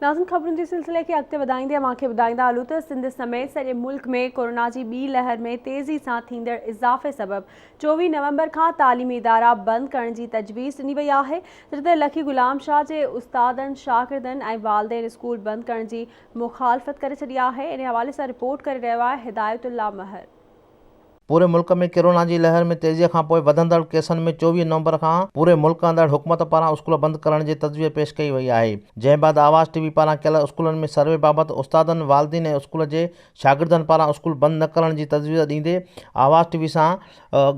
ناظرين خبرن جي سلسلي کي اڳتي وڌائيندي اوهان کي ٻڌائيندا هلون ته سنڌ سميت سڄي ملڪ ۾ ڪورونا جي ٻي لهر ۾ تيزي سان ٿيندڙ اضافي سبب 24 نومبر کان تعليمي ادارا بند ڪرڻ جي تجويز ڏني وئي آهي جڏهن ته لکي غلام شاهه جي استادن شاگردن ۽ والدين اسڪول بند ڪرڻ جي مخالفت ڪري ڇڏي آهي ان حوالي سان رپورٽ ڪري رهيو آهي هدايت الله مهر. پوري ملڪ ۾ ڪرونا جي لهر ۾ تيزي کان پوء وڌندڙ ڪيسن ۾ 24 نومبر کان پوري ملڪ اندر حڪومت پاران اسڪول بند ڪرڻ جي تجويز پيش ڪئي وئي آهي جنهن بعد آواز ٽي وي پاران ڪيل اسڪولن ۾ سروي بابت استادن والدين ۽ اسڪول جي شاگردن پاران اسڪول بند نه ڪرڻ جي تجويز ڏيندي آواز ٽي وي سان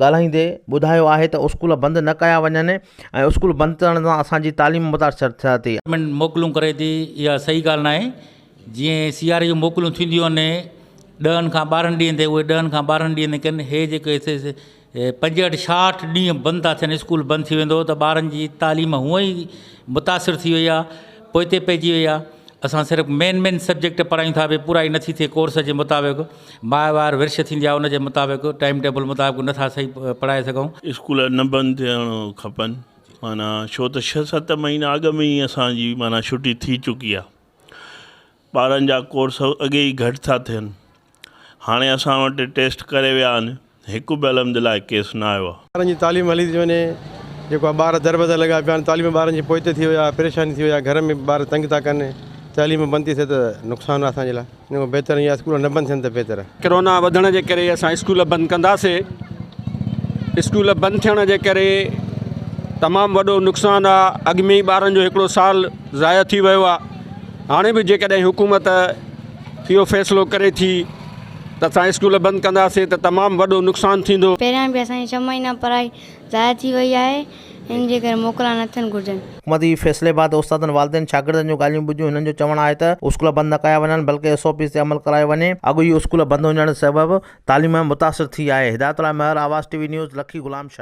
ڳالهائيندي ٻڌايو آهي ته اسڪول بند نه ڪيا وڃن ۽ اسڪول بند ٿيڻ سان اسان جي تعليم متاثر ٿئي ٿي. گورنمينٽ موڪلون ڪري ٿي اها صحيح ڳالهه ناهي جيئن سياري جون موڪلون ٿينديون آهن ڏهن کان ٻارهن ڏينهن تي اهي ڏهن کان ٻارهن ڏينهن تي ڪن هي جيڪي 65 60 ڏينهن بند ٿا ٿين اسڪول بند ٿي ويندو ته ٻارن جي تعليم هونئن ئي متاثر ٿي وئي آهي پوئتي پئجي وئي آهي اسان صرف مين مين سبجيڪٽ پڙهايون ٿا پيا پورائي نٿي ٿئي ڪورس جي مطابق ماهوار ورش ٿيندي آهي ان جي مطابق ٽائيم ٽيبل مطابق نٿا صحيح پڙهائي سگهون. اسڪول نه بند ٿيڻ کپن معنيٰ ڇو ته ڇهه ست مهينا اڳ ۾ ئي اسان جي معنيٰ ڇٽي ٿي چڪي آهي ٻارن جا ڪورس اڳي ئي گهٽ ٿا ٿين هاڻي اسان وٽ ٽيسٽ ڪري ويا آهن هڪ به الحمد لله ڪيس نه آيو آهي. ٻارن جي تعليم هلي ٿي وڃي جيڪو آهي ٻار دربدر لڳا پيا آهن تعليم ٻارن جي پوئتي ٿي وئي آهي پريشاني ٿي وئي آهي گهر ۾ به ٻار تنگ ٿا ڪن تعليم بند ٿي ٿئي ته نقصان آهي اسان جي لاء ان کان بهتر ائين آهي اسڪول نه بند ٿين ته بهتر آهي. ڪرونا وڌڻ جي ڪري اسان اسڪول بند ڪنداسي اسڪول بند ٿيڻ جي ڪري تمام وڏو نقصان آ اڳ ۾ ئي ٻارن جو هڪڙو سال ضايع ٿي ويو آ هاڻي به جيڪڏهن حڪومت اهو فيصلو ڪري ٿي ته اسان اسڪول بند ڪنداسين ته تمام وڏو نقصان ٿيندو. پهريان به اسان جي ڇهه مهينا پڙهائي ضايع ٿي وئي آهي ان جي ڪري موڪلان نه ٿيڻ گهرجن. حڪومتي فيصلي بعد استادن والدين شاگردن جون ڳالهيون ٻڌيون هنن جو چوڻ آهي ته اسڪول بند نه ڪيا وڃن بلڪه ايس او پيز تي عمل ڪرايو وڃي اڳ ئي اسڪول بند هجڻ سبب تعليم متاثر ٿي آهي Hidayat Ullah Mehar Awaz T V news Lakhi Ghulam Shah.